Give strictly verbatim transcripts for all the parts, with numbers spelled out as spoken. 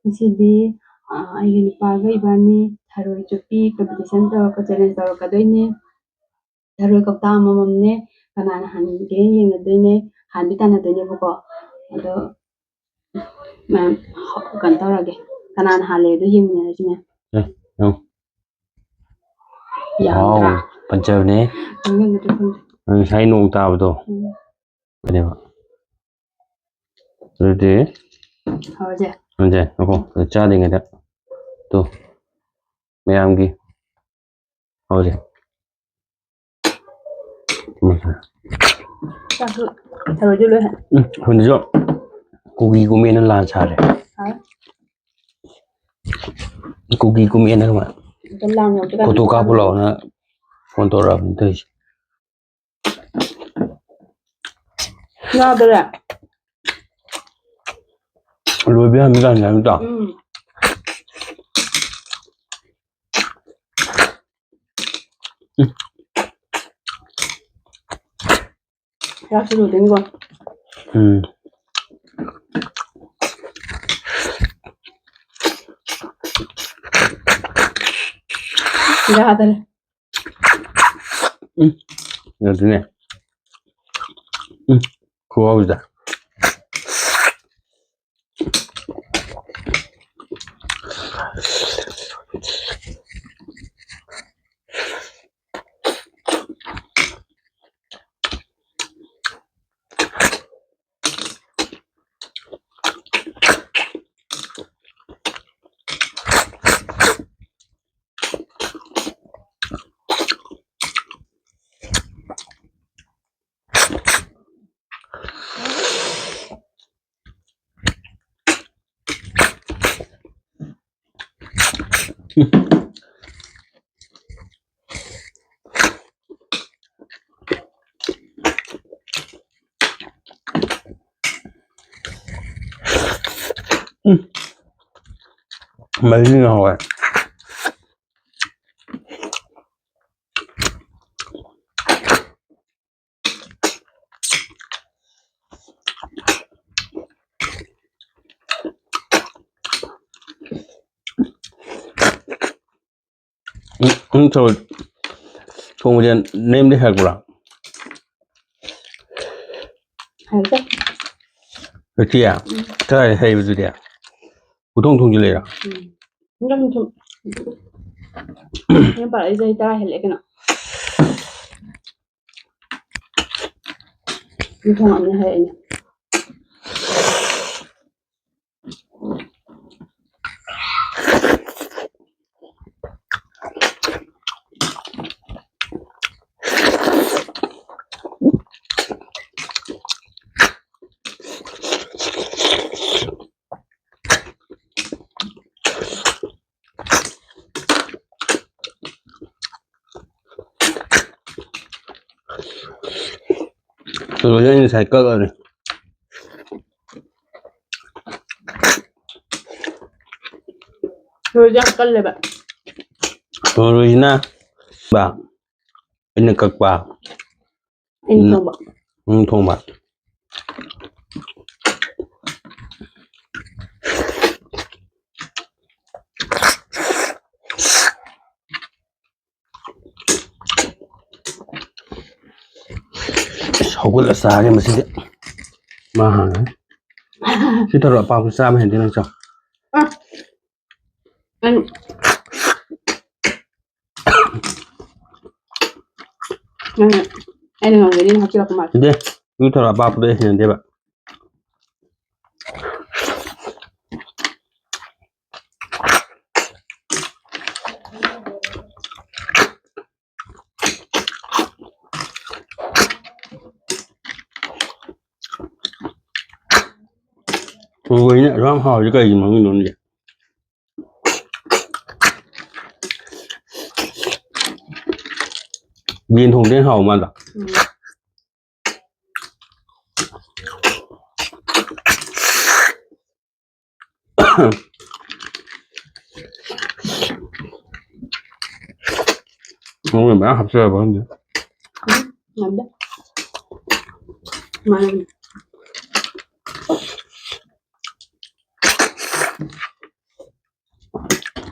ꯉꯁꯤꯗꯤ ꯑꯩꯒꯤ ꯅꯨꯄꯥꯒ ꯏꯕꯥꯅꯤ ꯊꯔꯣꯏ ꯆꯨꯞꯄꯤ ꯀꯝꯄꯤꯇꯤꯁꯟ ꯇꯧꯔꯛꯄ, ꯆꯦꯂꯦꯟꯖ ꯇꯧꯔꯛꯀꯗꯣꯏꯅꯦ꯫ ꯊꯔꯣꯏ ꯀꯧꯇꯥ ꯑꯃꯃꯝꯅꯦ, ꯀꯅꯥꯅ ꯍꯥꯟꯒꯦ ꯌꯦꯡꯅꯗꯣꯏꯅꯦ, ꯍꯥꯟꯕꯤ ꯇꯥꯟꯅꯗꯣꯏꯅꯦꯕꯀꯣ꯫ ꯑꯗꯣ ꯃꯌꯥꯝ ꯀꯩꯅꯣ ꯇꯧꯔꯒꯦ, ꯀꯅꯥꯅ ꯍꯥꯜꯂꯦ ꯑꯗꯨ ꯌꯦꯡꯃꯤꯟꯅꯔꯁꯤ ꯃꯌꯥꯝ꯫ ꯑꯦ, ꯌꯦꯡꯉꯣ꯫ ꯌꯥꯝꯗ꯭ꯔꯥ? ꯋꯥꯎ, ꯐꯖꯕꯅꯦ꯫ ꯌꯦꯡꯒꯗ꯭ꯔꯥ ꯈꯪꯗꯦ꯫ ꯉꯁꯥꯏ ꯅꯣꯡ ꯇꯥꯕꯗꯣ꯫ ꯎꯝ꯫ ꯀꯩꯅꯦꯕ? ꯑꯗꯨꯗꯤ ꯍꯧꯔꯁꯦ꯫ ꯍꯧꯔꯁꯦ꯫ ꯉꯥꯏꯈꯣ, ꯑꯗꯨ ꯆꯥꯗ꯭ꯔꯤꯉꯩꯗ ꯇꯨ ꯃꯌꯥꯝꯒꯤ ꯍꯧꯔꯁꯦ꯫ ꯆꯥꯛꯁꯨ ꯊꯔꯣꯏꯁꯨ ꯂꯣꯏ ꯍ-, ꯎꯝ, ꯍꯧꯖꯤꯛꯁꯨ ꯀꯨꯀꯤ ꯀꯨꯃꯦꯟꯅ ꯂꯥꯟ ꯁꯥꯔꯦ꯫ ꯍꯥꯎ꯫ ꯀꯨꯀꯤ ꯀꯨꯃꯦꯟꯅ ꯀꯃꯥꯏ? ꯑꯗꯣ ꯂꯥꯟ ꯌꯧꯗ꯭ꯔꯤꯀꯥꯟꯗ ꯐꯣꯇꯣ ꯀꯥꯞꯄꯨ ꯂꯥꯛꯑꯣꯅ ꯐꯣꯟ ꯇꯧꯔꯛꯑꯕꯅꯤ ꯇꯧꯔꯤꯁꯦ꯫ ꯌꯥꯗꯔꯦ꯫ ꯂꯣꯏꯕ ꯌꯥꯝ ꯌꯥꯅꯤ ꯅꯠꯇ꯭ꯔꯣ? ꯎꯝ꯫ ꯎꯝ꯫ ꯆꯥꯛꯁꯨ ꯂꯣꯏꯗꯣꯏꯅꯤꯀꯣ꯫ ꯎꯝ꯫ ꯌꯥꯗꯔꯦ꯫ ꯎꯝ꯫ ꯌꯥꯗꯣꯏꯅꯦ꯫ ꯎꯝ꯫ ꯈꯨꯍꯥꯎꯁꯤꯗ꯫ ꯎꯝ꯫ ꯃꯍꯤꯅ ꯍꯥꯎꯋꯦ꯫ ꯎꯝ, ꯎꯝ, ꯊꯔꯣꯏ ꯊꯣꯡꯕꯁꯦ ꯅꯌꯨꯝꯗ ꯍꯦꯛꯄ꯭ꯔꯥ? ꯍꯩꯇꯦ꯫ ꯍꯩꯇꯤꯌꯦ? ꯎꯝ꯫ ꯀꯗꯥꯏ ꯍꯩꯕꯗꯨꯗꯤ? ꯄꯨꯊꯣꯡ ꯊꯣꯡꯖꯤꯜꯂꯛꯏꯔꯥ? ꯎꯝ꯫ ꯅꯪ ꯁꯨꯝ ꯌꯨꯝ ꯄꯥꯜꯂꯛꯏ ꯆꯍꯤ ꯇꯔꯥ ꯍꯦꯜꯂꯛꯑꯦ ꯀꯩꯅꯣ꯫ ꯌꯨꯝ ꯊꯣꯡꯉꯛꯑꯕꯅꯤ ꯍꯥꯏꯔꯛꯏꯅꯦ꯫ ꯊꯔꯣꯏꯁꯦ ꯑꯩꯅ ꯉꯁꯥꯏ ꯀꯛꯑꯅꯤ꯫ ꯊꯔꯣꯏꯁꯦ ꯌꯥꯝ ꯀꯜꯂꯦꯕ꯫ ꯊꯔꯣꯏꯁꯤꯅ ꯕ ꯑꯩꯅ ꯀꯛꯄ꯫ ꯑꯩꯅ ꯎꯝ꯫ ꯊꯣꯡꯕ꯫ ꯎꯝ, ꯊꯣꯡꯕ꯫ ꯑꯁ, ꯍꯧꯒꯠꯂ ꯆꯥꯒꯦ ꯃꯁꯤꯗꯤ꯫ ꯃꯥ ꯍꯥꯟꯅ꯫ ꯁꯤ ꯊꯔꯣ ꯑꯄꯥꯛꯄ ꯆꯥꯝꯃ ꯍꯦꯟꯗꯤ ꯅꯪ ꯆꯥꯎ꯫ ꯑ꯫ ꯑꯩ-, ꯅꯪ, ꯑꯩꯅ ꯉꯝꯒꯅꯤꯅ ꯍꯥꯞꯆꯤꯜꯂꯛꯄ ꯃꯥꯜꯂꯦ꯫ ꯁꯤꯗꯤ ꯁꯤ ꯊꯔꯣ ꯑꯄꯥꯛꯄꯗꯣ ꯑꯩ ꯍꯩꯅꯗꯦꯕ꯫ ꯊꯔꯣꯏꯅ ꯑꯗꯨꯛ ꯌꯥꯝ ꯍꯥꯎꯔꯤꯁꯦ ꯀꯩꯒꯤꯅꯣ ꯈꯪꯗꯦ꯫ ꯌꯦꯟ ꯊꯣꯡꯕꯗꯩ ꯍꯦꯟꯅ ꯍꯥꯎ ꯃꯥꯜꯂꯦ꯫ ꯎꯝ꯫ ꯃꯔꯣꯏ ꯃꯌꯥꯝ ꯍꯥꯞꯆꯔꯕ ꯈꯪꯗꯦ꯫ ꯎꯝ, ꯉꯝꯗꯦ꯫ ꯃꯥꯅꯦ꯫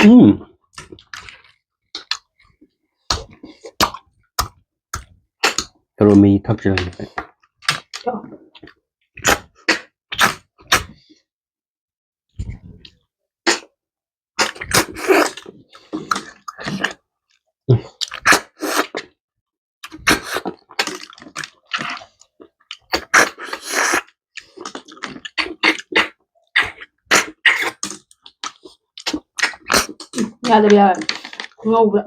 ꯎꯝ꯫ ꯔꯣꯃꯤ ꯊꯛꯁꯤꯔ ꯈꯪꯗꯦ꯫ ꯌꯥꯗꯕ ꯌꯥꯎꯋꯦ꯫ ꯉꯧꯕ꯫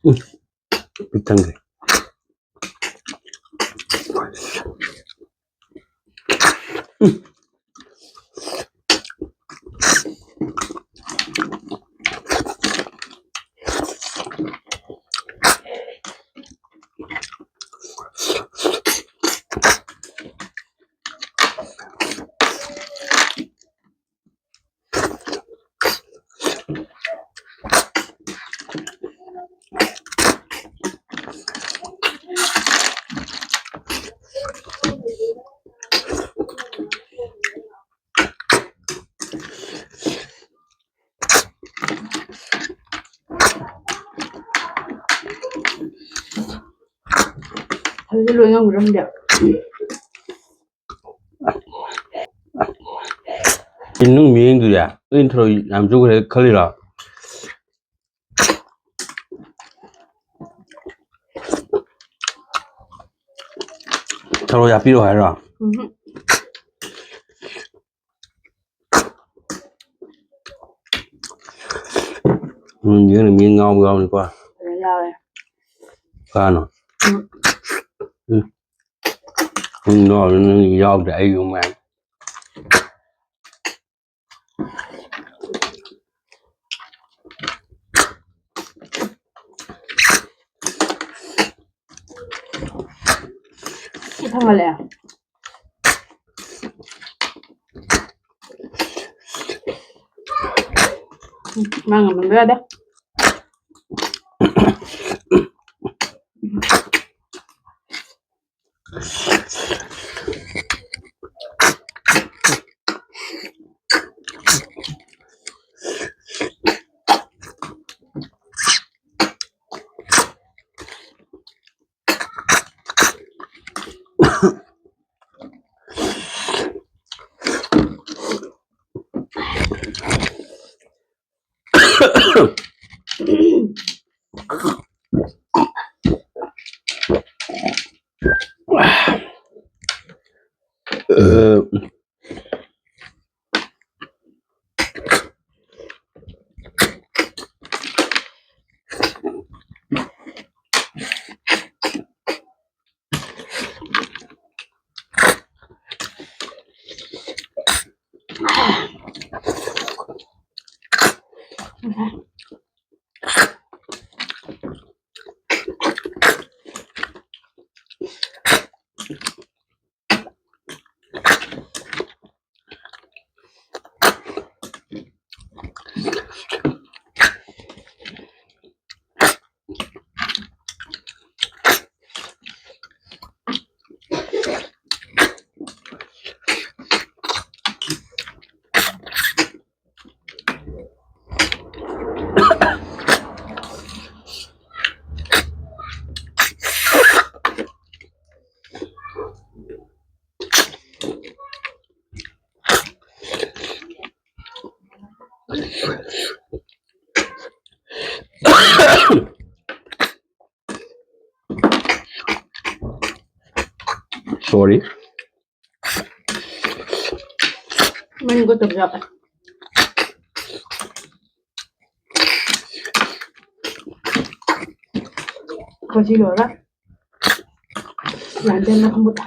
ꯎꯝ, ꯄꯤꯛ ꯊꯟꯈ꯭ꯔꯦ꯫ ꯎꯝ꯫ ꯑꯗꯨꯗꯤ ꯂꯣꯏ ꯉꯝꯈ꯭ꯔꯦ ꯈꯪꯗꯦ꯫ ꯏꯟꯅꯨꯡ ꯃꯤꯠꯌꯦꯡꯗꯨꯗꯤ ꯅꯣꯏ ꯊꯔꯣꯏ ꯌꯥꯝ ꯆꯨꯈ꯭ꯔꯦ ꯈꯜꯂꯤꯔꯣ? ꯊꯔꯣꯏ ꯍꯥꯞꯄꯤꯔꯣ ꯍꯥꯏꯔꯣ? ꯎꯝꯍꯨꯝ꯫ ꯎꯝ, ꯌꯦꯡꯉꯨ, ꯃꯤ ꯉꯥꯎꯕ ꯌꯥꯎꯅꯤꯀꯣ꯫ ꯐꯖꯅ ꯌꯥꯎꯔꯦ꯫ ꯀꯅꯥꯅꯣ? ꯎꯝ꯫ ꯎꯝ꯫ ꯎꯝ, ꯌꯥꯎꯔꯦ, ꯅꯪ ꯌꯥꯎꯗ꯭ꯔꯦ, ꯑꯩ ꯌꯨꯝ ꯉꯥꯏ꯫ ꯊꯥꯡꯒꯠꯂꯛꯑꯦ꯫ ꯎꯝ, ꯃꯥ ꯉꯝꯃꯝꯕ ꯌꯥꯗꯦ꯫ Sorry. ꯃꯅꯤꯡ ꯀꯣꯠꯇꯕꯁꯨ ꯌꯥꯎꯋꯦ꯫ ꯑꯩꯈꯣꯏ ꯁꯤ ꯂꯣꯏꯔꯒ ꯌꯥꯟꯗꯦꯝꯅ ꯈꯝꯕꯨꯠ꯫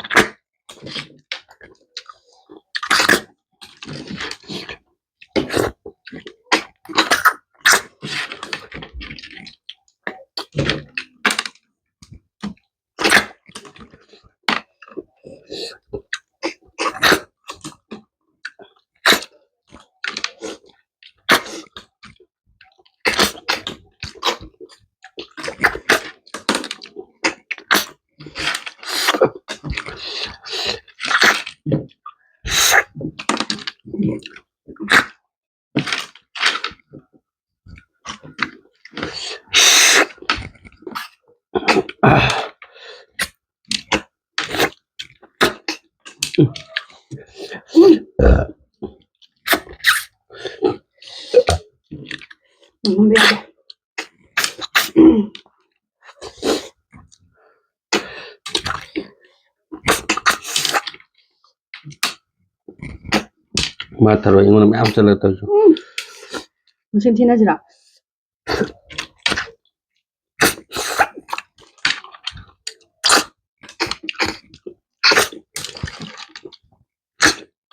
ꯃꯥ ꯊꯔꯣꯏ ꯑꯩꯉꯣꯟꯗ ꯃꯌꯥꯝ ꯆꯠꯂꯒ ꯇꯧꯔꯤꯁꯨ꯫ ꯎꯝ꯫ ꯃꯁꯤꯡ ꯊꯤꯅꯁꯤꯔꯥ?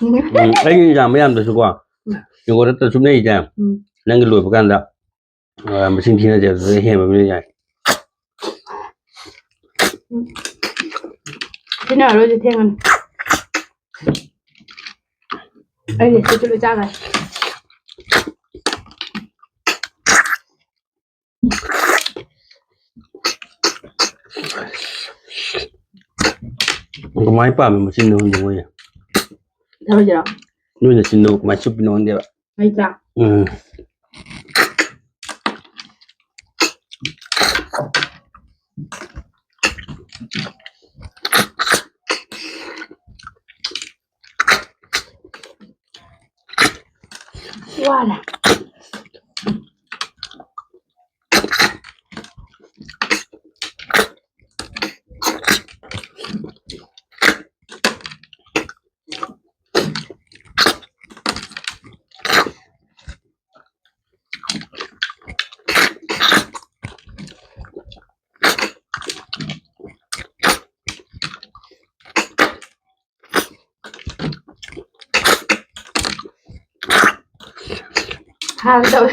ꯎꯝ, ꯑꯩꯒꯤ ꯌꯥꯝꯕ ꯌꯥꯝꯗ꯭ꯔꯁꯨꯀꯣ, ꯎꯝ꯫ ꯇꯦꯡꯀꯣꯠꯇ ꯁꯨꯝ ꯂꯩꯔꯤꯁꯦ, ꯎꯝ꯫ ꯅꯪꯒꯤ ꯂꯣꯏꯕ ꯀꯥꯟꯗ, ꯑ, ꯃꯁꯤꯡ ꯊꯤꯅꯁꯦ, ꯑꯗꯨꯗ ꯍꯦꯟꯕ ꯑꯃ ꯌꯥꯏ꯫ ꯎꯝ꯫ ꯊꯤꯅꯔꯣꯏꯁꯦ, ꯊꯦꯡꯉꯅꯤ꯫ ꯑꯩ ꯂꯤꯁꯇꯁꯨ ꯂꯣꯏ ꯆꯥꯈ꯭ꯔꯦ꯫ ꯀꯃꯥꯏꯅ ꯄꯥꯝꯃꯤ ꯃꯆꯤꯟꯗꯣ ꯈꯪꯗꯦ ꯃꯣꯏꯁꯦ꯫ ꯊꯔꯣꯏꯁꯤꯔꯣ? ꯅꯣꯏ ꯅꯆꯤꯟꯗꯣ ꯀꯃꯥꯏꯅ ꯆꯨꯞꯄꯤꯅꯣ ꯈꯪꯗꯦꯕ꯫ ꯂꯩꯇ꯭ꯔꯥ? ꯎꯝ꯫ ꯋꯥꯔꯦ꯫ ꯍꯥꯎꯋꯦ ꯇꯧꯋꯦ꯫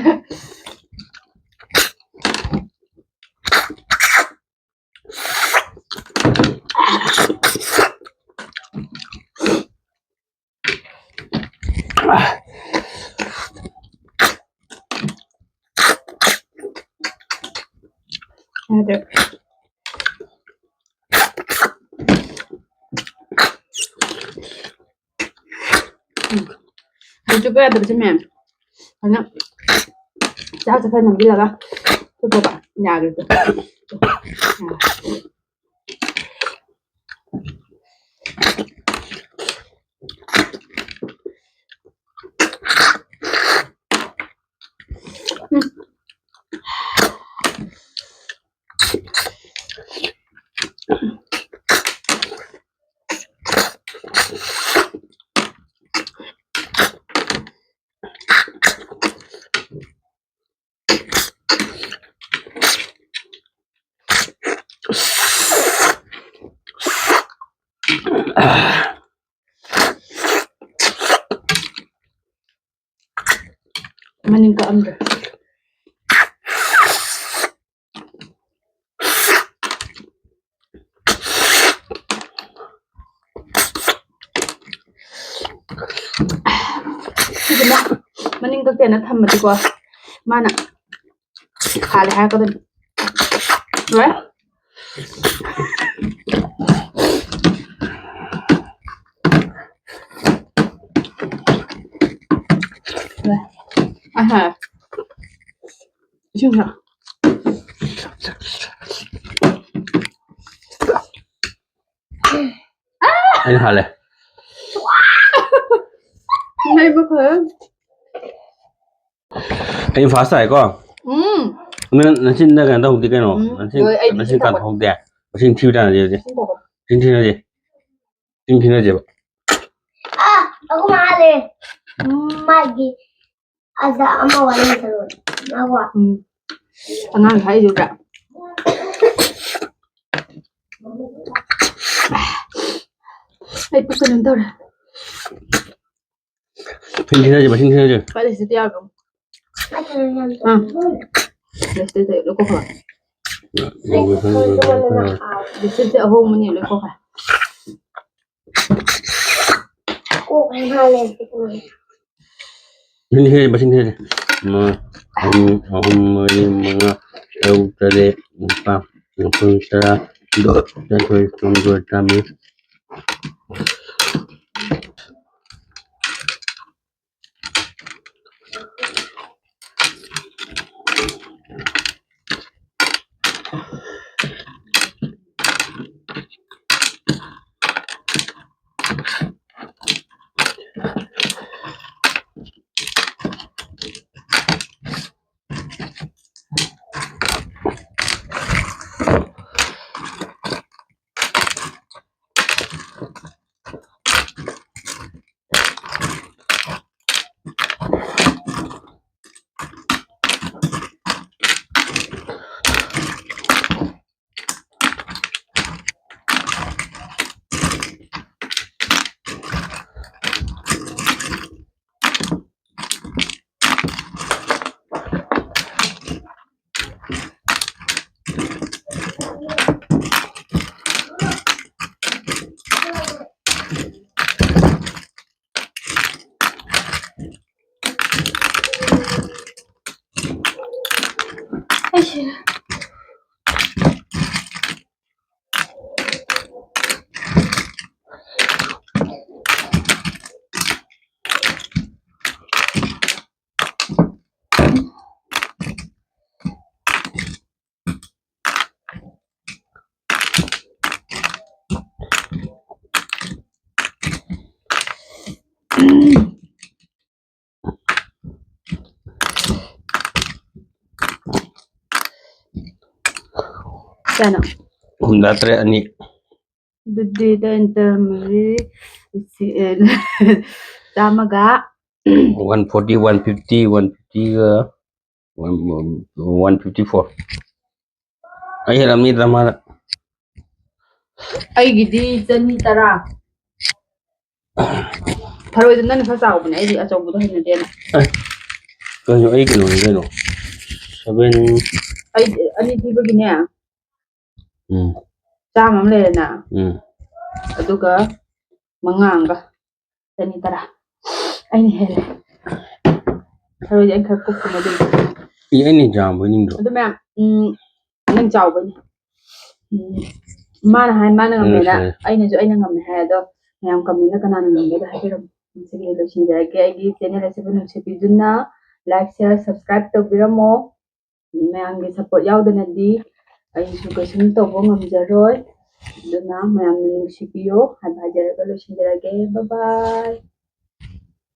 ꯎꯝ꯫ ꯍꯧꯖꯤꯛ ꯆꯨꯞꯄ ꯌꯥꯗꯕꯁꯦ ꯃꯌꯥꯝ꯫ ꯑꯗꯨꯅ ꯆꯥꯛꯁꯦ ꯈꯔ ꯅꯝꯁꯤꯜꯂꯒ ꯆꯨꯞꯄꯕ ꯌꯥꯗ꯭ꯔꯦ꯫ ꯎꯝ꯫ ꯃꯅꯤꯡ ꯀꯛꯑꯝꯗ꯭ꯔꯦ꯫ ꯁꯤꯁꯤꯅ ꯃꯅꯤꯡ ꯀꯛꯇꯦꯅ ꯊꯝꯃꯗꯤꯀꯣ, ꯃꯥꯅ ꯍꯥꯜꯂꯦ ꯍꯥꯏꯔꯛꯀꯗꯣꯏꯅꯤ꯫ ꯂꯣꯏꯔꯦ꯫ ꯂꯣꯏꯔꯦ꯫ ꯑꯍꯥ꯫ ꯏꯁꯤꯡ ꯊꯛ꯫ ꯑꯩꯅ ꯍꯥꯜꯂꯦ꯫ ꯂꯩꯕ ꯈꯔ꯫ ꯑꯩ ꯐꯥꯔꯁ ꯇꯥꯏꯀꯣ? ꯎꯝ꯫ ꯅꯪ ꯅꯆꯤꯟꯗ ꯀꯩꯅꯣ ꯇꯧꯍꯧꯗꯦ ꯀꯩꯅꯣ? ꯎꯝ꯫ ꯅꯆꯤꯟ, ꯂꯣꯏ, ꯑꯩ ꯅꯆꯤꯟ ꯏꯁꯤꯡ ꯊꯛꯄ꯫ ꯀꯥꯟꯊꯣꯛꯍꯧꯗꯦ? ꯃꯁꯤꯡ ꯊꯤꯕ ꯇꯥꯟꯅꯁꯦ ꯍꯧꯖꯤꯛ꯫ ꯏꯁꯤꯡ ꯊꯛꯄ꯫ ꯃꯁꯤꯡ ꯊꯤꯅꯁꯦ꯫ ꯃꯁꯤꯡ ꯊꯤꯅꯁꯦꯕ꯫ ꯑꯥ, ꯑꯩꯈꯣꯏ ꯃꯥ ꯂꯩ꯫ ꯎꯝ, ꯃꯥꯒꯤ ꯑꯗ ꯑꯃ ꯋꯥꯠꯂꯤ ꯇꯧꯔꯣ꯫ ꯉꯥꯏꯈꯣ꯫ ꯎꯝ꯫ ꯑꯉꯥꯡ ꯍꯥꯏꯗꯨꯗ꯫ ꯑꯩ ꯄꯨꯛ ꯀꯩꯅꯣꯝ ꯇꯧꯔꯦ꯫ ꯃꯁꯤꯡ ꯊꯤꯅꯁꯦ, ꯃꯁꯤꯡ ꯊꯤꯅꯁꯦ꯫ ꯈ꯭ꯋꯥꯏ ꯂꯤꯁꯤꯗꯤ ꯌꯥꯎꯔꯣ꯫ ꯑꯥ꯫ ꯂꯤꯁꯤꯗꯤ ꯂꯧꯊꯣꯛꯈ꯭ꯔꯣ꯫ ꯂꯤꯁꯤꯗꯤ ꯑꯍꯣꯡꯕꯅꯤ, ꯂꯧꯊꯣꯛꯈ꯭ꯔꯦ꯫ ꯀꯣꯛ ꯍꯥꯏꯅ ꯂꯩꯔꯦ꯫ ꯃꯁꯤꯡ ꯊꯤꯅꯁꯦ, ꯃꯁꯤꯡ ꯊꯤꯅꯁꯦ꯫ ꯎꯝ꯫ ꯑꯅꯤ, ꯑꯍꯨꯝ, ꯃꯔꯤ, ꯃꯉꯥ, ꯇꯔꯨꯛ, ꯇꯔꯦꯠ, ꯅꯤꯄꯥꯜ, ꯃꯥꯄꯜ, ꯇꯔꯥ, ꯇꯔꯥꯃꯥꯊꯣꯏ, ꯇꯔꯥꯅꯤꯊꯣꯏ, ꯇꯔꯥꯍꯨꯝꯗꯣꯏ, ꯇꯔꯥꯃꯔꯤ꯫ ꯑꯩꯁꯦ꯫ ꯀꯌꯥꯅꯣ? ꯍꯨꯝꯗ꯭ꯔꯥ ꯇꯔꯦꯠ ꯑꯅꯤ꯫ ꯑꯗꯨꯗꯤ ꯇꯔꯥ ꯃꯔꯤ, ꯂꯤꯁꯤꯡ, ꯑꯦ, ꯆꯥꯝꯃꯒ꯫ One forty, one fifty, one fiftyꯒ, one fifty four꯫ ꯑꯩ ꯍꯦꯜꯂꯝꯅꯤꯗ ꯃꯥꯅ꯫ ꯑꯩꯒꯤꯗꯤ ꯆꯅꯤ ꯇꯔꯥ꯫ ꯊꯔꯣꯏꯗꯣ ꯅꯪꯅ ꯈꯔ ꯆꯥꯎꯕꯅꯦ, ꯑꯩꯗꯤ ꯑꯆꯧꯕꯗꯣ ꯍꯩꯅꯗꯦꯅ꯫ ꯑꯦ, ꯀꯩꯅꯣ, ꯑꯩ ꯀꯩꯅꯣꯅꯤ ꯀꯩꯅꯣ꯫ Seven꯫ ꯑꯩ ꯑꯅꯤ ꯄꯤꯕꯒꯤꯅꯦ꯫ ꯎꯝ꯫ ꯆꯥꯝꯃ ꯑꯃ ꯂꯩꯔꯦꯅ꯫ ꯎꯝ꯫ ꯑꯗꯨꯒ ꯃꯉꯥ ꯑꯃꯒ꯫ ꯆꯅꯤ ꯇꯔꯥ꯫ ꯑꯩꯅ ꯍꯦꯜꯂꯦ꯫ ꯊꯔꯣꯏꯗꯤ ꯑꯩ ꯈꯔ ꯀꯨꯞꯄꯅꯦ ꯑꯗꯨꯏꯗꯤ꯫ ꯑꯦ, ꯑꯩꯅ ꯌꯥꯝꯕꯣꯏ ꯅꯤꯡꯗ꯭ꯔꯣ? ꯑꯗꯨ ꯃꯌꯥꯝ ꯎꯝ ꯅꯪ ꯆꯥꯎꯕꯩꯅꯤ꯫ ꯎꯝ ꯃꯥꯅ ꯍꯥꯏ ꯃꯥꯅ ꯉꯝꯃꯦꯅ ꯎꯝ, ꯑꯩꯅꯁꯨ ꯑꯩꯅ ꯉꯝꯃꯦ ꯍꯥꯏ꯫ ꯑꯗꯣ ꯃꯌꯥꯝ ꯀꯃꯦꯟꯗ ꯀꯅꯥꯅ ꯉꯝꯒꯦꯗꯣ ꯍꯥꯏꯕꯤꯔꯝꯃꯣ꯫ ꯉꯁꯤꯒꯤꯗꯤ ꯂꯣꯏꯁꯤꯟꯖꯔꯒꯦ꯫ ꯑꯩꯒꯤ ꯆꯦꯅꯦꯜ ꯑꯁꯤꯕꯨ ꯅꯨꯡꯁꯤꯕꯤꯗꯨꯅ ꯂꯥꯏꯛ ꯁꯤꯌꯥꯔ ꯁꯕꯁꯀ꯭ꯔꯥꯏꯕ ꯇꯧꯕꯤꯔꯝꯃꯣ꯫ ꯃꯌꯥꯝꯒꯤ ꯁꯞꯄꯣꯔꯠ ꯌꯥꯎꯗꯅꯗꯤ ꯑꯩꯁꯨ ꯀꯩꯁꯨꯝ ꯇꯧꯕ ꯉꯝꯖꯔꯣꯏ꯫ ꯑꯗꯨꯅ ꯃꯌꯥꯝꯅ ꯅꯨꯡꯁꯤꯕꯤꯌꯣ ꯍꯥꯏꯕ ꯍꯥꯏꯖꯔꯒ ꯂꯣꯏꯁꯤꯟꯖꯔꯒꯦ꯫ ꯕꯥꯏ ꯕꯥꯏ꯫